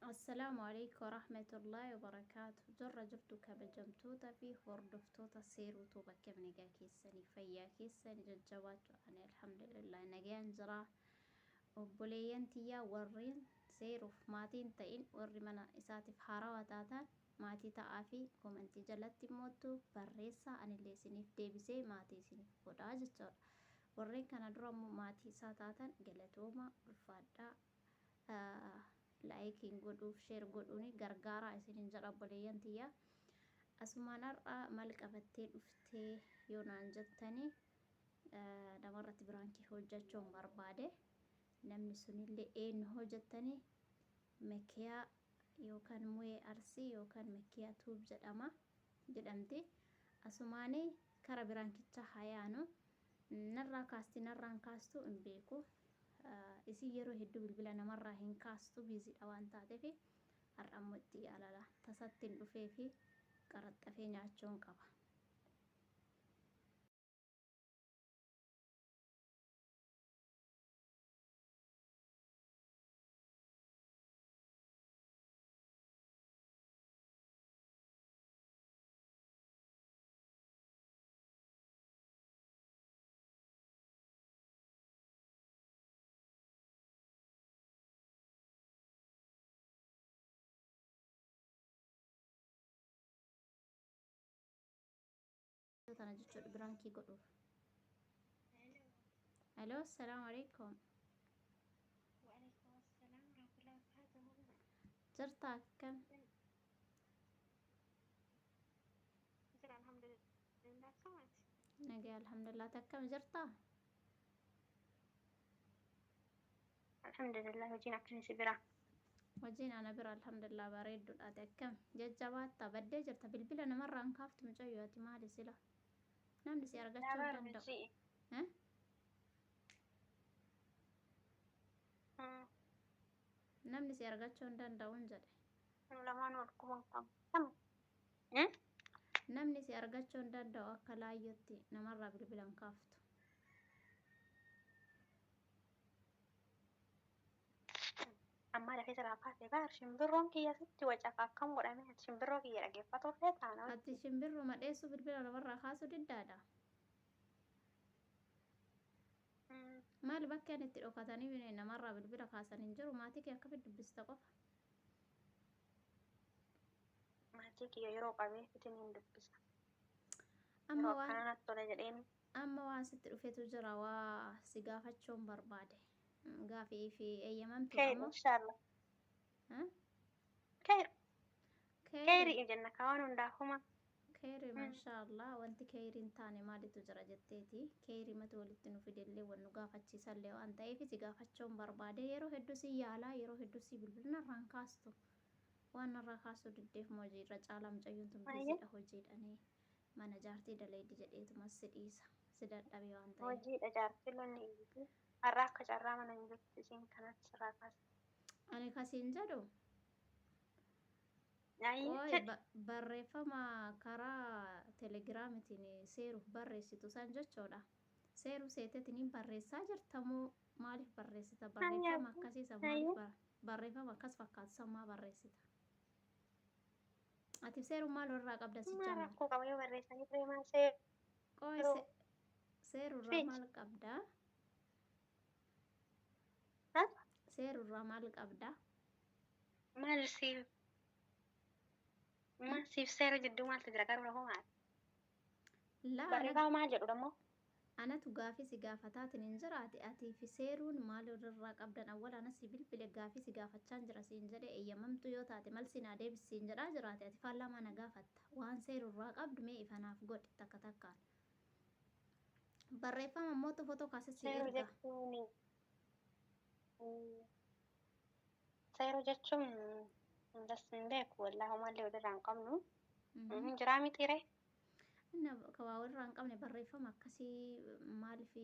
Assalaamu alaikum warahmatullahi wabarakaatu. Jirra jirtu kabajamtoota fi hordoftoota seeruu tuuba akkam nagaa keessanii fayyaa keessanii jajjabaachuu ani alhamdulillah nagaan jira. Obboleeyyan tiyyaa warreen seeruuf maatii hin ta'in warri mana isaatiif haarawaa taatan maatii ta'aa fi komentii jalatti immoottu barreessaa anillee isiniif deebisee maatii isiniif godhaa jechuudha. Warreen kana dura immoo maatii isaa taatan galatooma ulfaadhaa. Laayikiin godhuuf sheer godhuun gargaaraa isinin jedha obboleeyyan tiyya. Asumaan har'a maal qabattee dhuftee yoo naan jettanii namarratti biraankii hojjechuun barbaade. Namni sunillee eenyu hojjettanii Mekiyaa yookaan Mu'ee Arsii yookaan Mekiyaa Tuub jedhama jedhamti. Asumaanii kara biraankichaa haa yaanu. Narraa kaasti narraan kaastu hin beeku. Isin yeroo hedduu bilbila namarraa hin kaastu biiziidha waan taateef har'a ammoo itti yaalala. Tasatti hin dhufee fi qaraxxafee nyaachuun qaba. Tana jechuudha biraankii godhuuf. Hello, assalaamu alaikum. Waalaikum assalam warahmatullahi wabarakatuh. Jirta akkam? Jira alhamdulillah akkamaati. Nagaa alhamdulillah akkam jirta? Alhamdulillah hojiin akkam si bira. Hojiin ana bira alhamdulillah bareedduudha ati akkam? Jajjabaatta baddee jirta bilbila namarraa hin kaaftu mucayyoo ati maali sila? Namni si argachuu hin danda'u. Hojii. Eh? Namni si argachuu hin danda'u hin jedhe. Lamaan wal quban qabu. Namni si argachuu hin danda'u akka laayyootti namarraa bilbila hin kaaftu. Amma dafee sirraa kaasee baar shimbirroon kiyya sitti wacaqa akkam godhame ati shimbirroo kiyya dhaggeeffatoo feetaa nama. Ati shimbirroo madheessuu bilbila namarraa kaasuu diddaadha. Maali bakkeen itti dhokatanii namarraa bilbila kaasan hin jiru maatii kee akkamitti dubbista qofa. Maatii kiyya yeroo qabee fitin hin dubbisa. Amma Yeroo waan akkana natti tola jedheen amma waan sitti dhufetu jira waa si gaafachuun barbaade. Gaafii fi eeyyamamtuudha Keer moo? inshallah. Keer Keeri keeri jenna kaawwan hundaafuma. keeri maashaallah wanti keeri hin taane maalitu jira jetteeti. Keeri matu walitti nu fidellee wal nu gaafachiisallee waan ta'eef si gaafachuun barbaade yeroo hedduu si yaalaa yeroo hedduu si bilbila narraan kaastu. Waan narraa kaasuu diddeef moo hojii irra caalaa mucayyoon tun Baay'ee biiziidha hojiidhanii mana jaartii daleeddi jedheetuma si dhiisa si dadhabe waan ta'eef. Hojiidha jaartii lolli iyyuu. Har'a akka carraa mana hin jirtu isiin kanatti sirraa kaasa. Ani kasiin jedhu Ayyee qoy jedhi. barreeffama karaa telegiraamitiin seeruuf barreessitu san jechuudha. Seeruu seeteetiin barreessaa jirtamoo maaliif barreessita? Barreeffama akkasii san maaliif barreeffama akkas fakkaatu san maa barreessita? Ati seeruu maal irraa qabda si Maal jammar? rakkoo qaba yoo barreessanii ture maal Qoy seeruu seerurraa fiich. maal qabda? Seerurraa maal qabda? Maal siif maal siif seera jidduu maaltu jira garuu rakkoo maal? Laa ana Barreeffama maal jedhu dammoo? Anatu gaafii si gaafataatiin hin jiraate atii fi seeruun maal irraa qabdan awwal ana si bilbile gaafii si gaafachaan jira siin jedhe eeyyamamtuu yoo taate mal si naa deebisi siin jedhaa jiraate ati faallaa maa na gaafatta waan seeru irraa qabdu mee ifa naaf godhi takka takkaan barreeffama mootu fotoo kaase si Seeruu erga jechuun seeruu jechuun das hin beeku wallaahi homaallee walirraa hin qabnu. Hin jiraa miti ree? Inni ka waa walirraa hin qabne barreeffama akkasii maaliif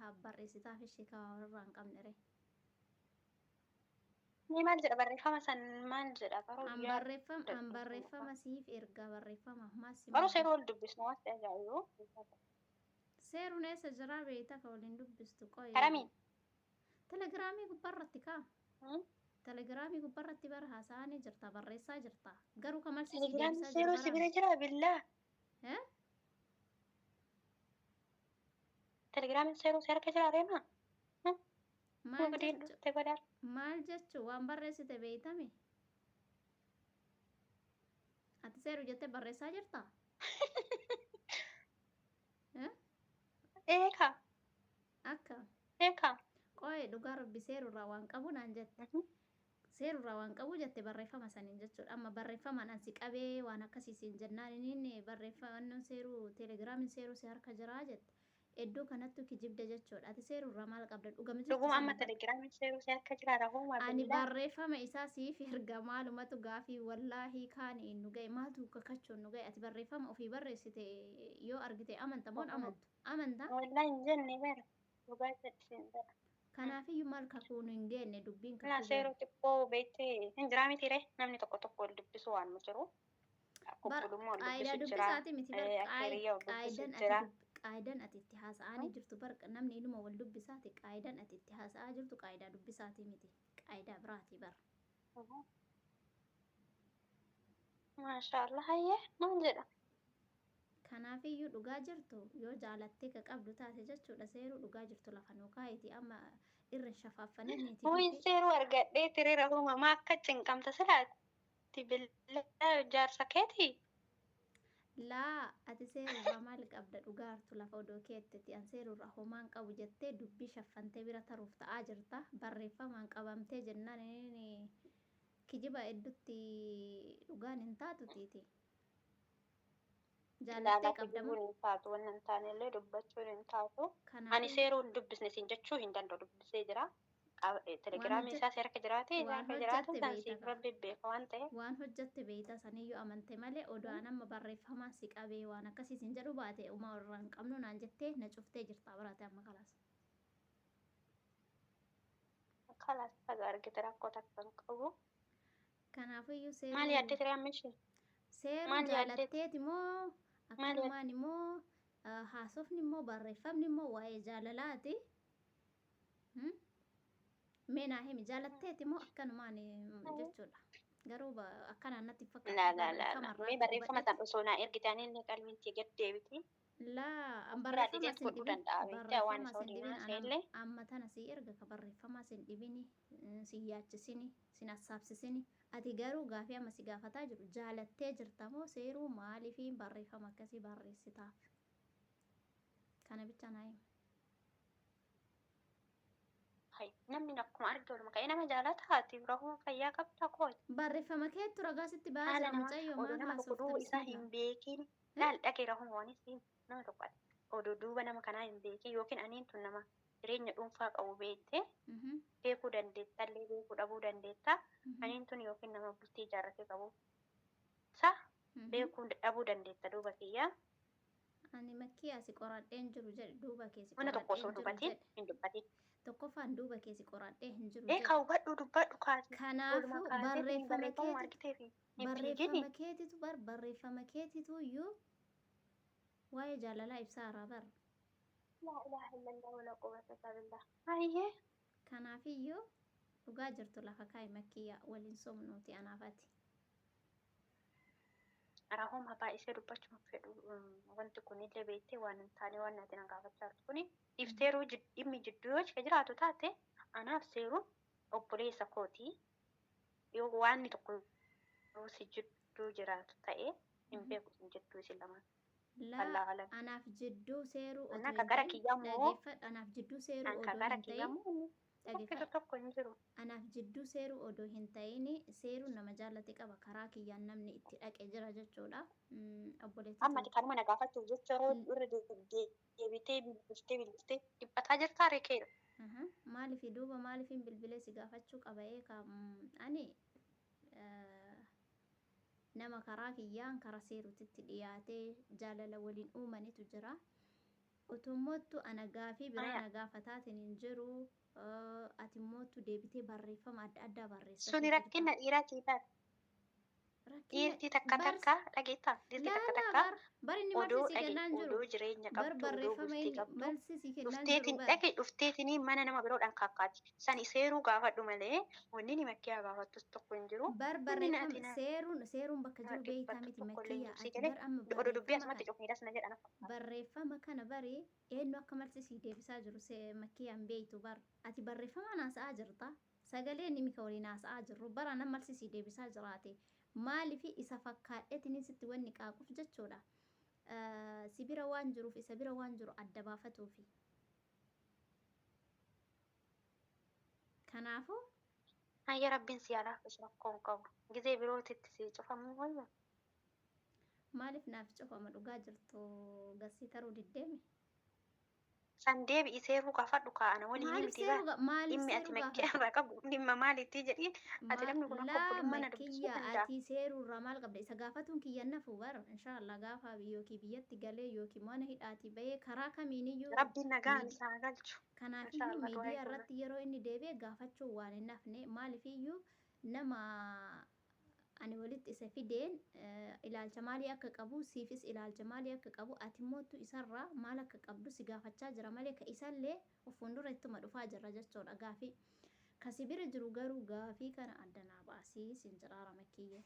haa barreessitaaf ishee ka waa walirraa hin qabne ree? Mee maal jedha barreeffama san maal jedha garuu An guyyaa barreeffama an dadhabdu barreeffama siif ergaa barreeffama maas si Garuu madda. seeruu wal dubbisnu waan ta'e ajaa'ibu. Seeruun eessa jiraa beeyta ka waliin dubbistu qoy. Karamiin. Telegiraamii gubbaarratti kaa. Telegiraamii gubbarratti bara haasa'anii jirta, barreessaa jirta. Garuu kamalsi sii Telegiraamii deebisaa jiru seeruu si baraan. bira jira billaa. Eh? Telegiraamiin seeruu si harka jira reema. Maal Gudiin jechu dhufte godhaa. maal jechu waan barreessite beeytami? Ati seeru jettee barreessaa jirta? Eh? Eeka Akka eeka. qo'ee dhugaa rabbi seerurraa waan qabu naan jette. Seerurraa waan qabu jette barreeffama saniin jechuudha. Amma barreeffamaan ansi qabee waan akkasii siin jennaan inni barreeffamannoon seeruu telegiraamiin seeruu si harka jiraa jette. Iddoo kanattu kijibda jechuudha. Ati seerurraa maal qabda? Dhugama jirtu Dhuguma san amma dubbadhu. telegiraamiin seeruu si harka jira rahooma Ani billaa. barreeffama isaa siif erga maalumatu gaafii wallaahii kaani nu ga'e maaltu kakachuun nu ga'e ati barreeffama ofii barreessite yoo argite amanta moon amantu amanta. Wallaahi hin jenne bara. Dhugaa jedhisiin bara. Kanaafiyyuu maal kakuu nu hin geenne dubbiin Laa kakuu seeruu booda. xiqqoo beektee hin jiraa miti ree namni tokko tokko wal dubbisu waan nu jiru. Akka Bar obbolummaa wal qaayidaa dubbisu jira. dubbisaati miti bar Akka hiriyyaa wal dubbisu qaayidan ati jira. qaayidan ati itti haasa'anii jirtu bar namni inuma wal dubbisaati qaayidan ati itti haasa'aa jirtu qaayidaa dubbisaati miti qaayidaa biraati bar. Maashaallah hayyee maal jedha? Kanaafiyyuu dhugaa jirtu yoo jaalattee ka qabdu taate jechuudha seeruu dhugaa jirtu lafa nuu kaayiti amma irra hin shafaaffaniniiti Wuyi dubbii. seeruu argadhee tiree rahuma maa akka cinqamta silaati billaa jaarsa keetii. Laa ati seerurraa maal qabda dhugaartu lafa odoo keettiti an seerurraa homaan qabu jettee dubbii shaffantee bira taruuf ta'aa jirta barreeffamaan qabamtee jennaan inni kijiba hedduutti dhugaan hin taatutiiti. Jaalattee Ilaalaa qabda moo? kijibuun hin taatu wanna hin taane illee dubbachuun hin taatu. Ani Kanaafiyyuu seeruu hin dubbisne siin jechuu hin danda'u dubbisee jira. waan Telegiraamii isaa hojjette si harka jiraate isa waan harka jiraatu hojjette san beeyta siif kaa. rabbi beeka waan ta'eef. Waan hojjette beeyta saniyyuu amante malee odoo an amma barreeffamaan si qabee waan akkasii siin jedhu baate umaa irraa hin qabnu naan jettee na cuftee jirta baraate amma kalaas. Kalaas baga argite rakkoo takka hin qabu. Kanaafiyyuu Maal seeruu yaadde ture amma ishee? seeruu Maal yaadde? jaalatteeti moo Maal yaadde? akkanumaan immoo haasofni immoo barreeffamni immoo waa'ee jaalalaati. Hmm? Mee naa himi jaalatteeti moo akkanumaan jechuudha. Garuu akkanaan natti hin fakkaatu La la la la. barreeffama Mee irraatti barreeffama hubadhetti. san osoo naa ergite ani illee qalbiin tiyya gad deebiti. Laa an Of biraa barreeffama dideet sin godhuu dhibin danda'a beektaa waan barreeffama isa sin waliin dhibin haasa'e anam illee. amma tana sii erga ka barreeffama sin dhibini sin yaachisini sin hassaabsisini ati garuu gaafii amma si gaafataa jiru jaalattee jirta moo seeruu maaliifi barreeffama akkasii barreessitaaf kana bicha naa himi. Hay namni akkuma arge oluma ka'ee nama jaalata ati rahuma fayyaa qabda kooti. Barreeffama keettu ragaa sitti ba'aa Haala jira nama mucayyoo oduu maal nama tokko haasofta duuba isaa bismillah. hin beekin Eh? laal dhagee rahuma waan isiin nama tokko ati oduu duuba nama kanaa hin beekin yookiin aniin tun nama jireenya dhuunfaa qabu beektee Mhm, beekuu dandeetta illee beekuu dhabuu dandeetta mhm, aniin tun yookiin nama bultii ijaarratee qabu sa mhm. beekuu dhabuu dandeetta duuba kiyyaa Ani makkii asi qoradheen jiru jedhe duuba kee si Wanna tokko osoo qoradheen jiru dubatiin jedhe. hin dubbatin. Tokkoffaan duuba kee si qoradhee hin jiru Ee jedhe. kaa hubadhu dubbadhu kaasi. Oluma Kanaafuu kaaseetiin barreeffama barreeffamuma keetitu argiteefi hin fiigini. barreeffama keetitu bar barreeffama keetitu iyyuu waa'ee jaalalaa ibsaa irraa bar. Laa ilaaha illallah wala quwwata illaa billah. Hayyee. Kanaafiyyuu dhugaa jirtu lafa kaa'i makkiyyaa waliin somnuuti anaaf ati. Rahuma baay'isee dubbachuu hin fedhu. Wanti kunillee beektee waan hin taane waan ati na gaafachaa jirtu kuni ifteeruu dhimmi jidduu yoo jiraatu taate anaaf seeruun obboleessa kooti. Yoo waanni tokko yoo si jidduu jiraatu ta'e hin beeku isin jidduu isin lamaan. Laa Allaahu alam. anaaf jidduu seeruu Anna otoo ka hin gara ta'in kiyyaa immoo dhageeffadhu anaaf jidduu seeruu an ka odoo gara hin kiyyaa ta'in immoo inni tokkitu dhageeffadhu tokko hin jiru. anaaf jidduu seeruu odoo hin ta'in seeruu nama jaallate qaba karaa kiyyaan namni itti dhaqe jira jechuudha. Obboleettii Amma too ati kanuma na gaafachuuf jecha yeroo irra deebitee bilbiltee bilbiltee dhiphataa jirtaa rekeera. Maaliif duuba maaliifin bilbilee si gaafachuu qaba eeka ani nama karaa kiyyaan karaa seerutitti dhiyaatee jaalala waliin uumanitu jira. Utummoottu ana gaafii biraa Aya. na gaafataatiin hin jiru. Ati moottu deebitee barreeffama adda addaa barreessatee Suni jirta. rakkina dhiiraa sii taate. Rakkina Dhiirtii takka bar takka dhageettaa? Dhiirtii takka laalaa takka bar bar inni malsi odoo sii dhage kennaan jiru odoo jireenya bar qabdu odoo barreeffama bultii inni qabdu malsi sii kennaan jiru dhufteetiin bar dhage dhufteetiin mana nama biroodhaan kaakkaati. Sani seeruu gaafadhu malee wanni ni makkiyaa gaafattus tokko hin jiru. Bar Wanni na ati barreeffama na seeruun seeruun bakka jiru beeytaa dhibbattu miti tokko illee hin makkiyaa jiru. Sii ati galee bar amma odoo dubbii barreeffama asumatti kana cufniidhas na jedha na fakkaata. Barreeffama kana bari eenyu akka malsi sii deebisaa jiru makkiyaan beeytu bar ati barreeffamaan haasa'aa jirta. Sagalee nimi ka waliin haasa'aa jirru bara nan malsi sii deebisaa jiraate maalifi isa fakkaadhetinin sitti wanni qaaquuf jechuudha. Si bira waan jiruuf isa bira waan jiru adda baafatuufi. Kanaafuu. Hayya rabbiin si haa laaffisu rakkoo hin qabu. Gizee birootitti si cufamuu wayya. Maaliif naaf cufama dhugaa jirtu gassii taruu diddeemi. San deebi'i seeruu gaafadhu kaa ana waliin Maaliif miti bar. seeruu maaliif Dhimmi ati seeruu makkee gaafadha? irraa qabdu dhimma maaliitii jedhiin ati Ma namni kun akka laa obbolummaa na dubbisuu makiyya danda'a. ati seeruu irraa maal qabda? Isa gaafatuun kiyya nafu bar inshaallah gaafa yookiin biyyatti galee yookiin mana hidhaatii bahee karaa kamiiniyyuu Rabbiin nagaan miidi isaa haa galchu. kanaafiyyuu Inshaallah du'aa miidiyaa goona. irratti yeroo inni deebi'e gaafachuun waan hin hafne maalifiyyuu nama ani walitti isa fideen ilaalcha maalii akka qabu siifis ilaalcha maalii akka qabu ati moottu isarraa maal akka qabdu si gaafachaa jira malee ka isallee of fuuldura ittuma dhufaa jirra jechuudha gaafii. Ka si bira jiru garuu gaafii kana adda naa baasii siin jedhaara makiyyee.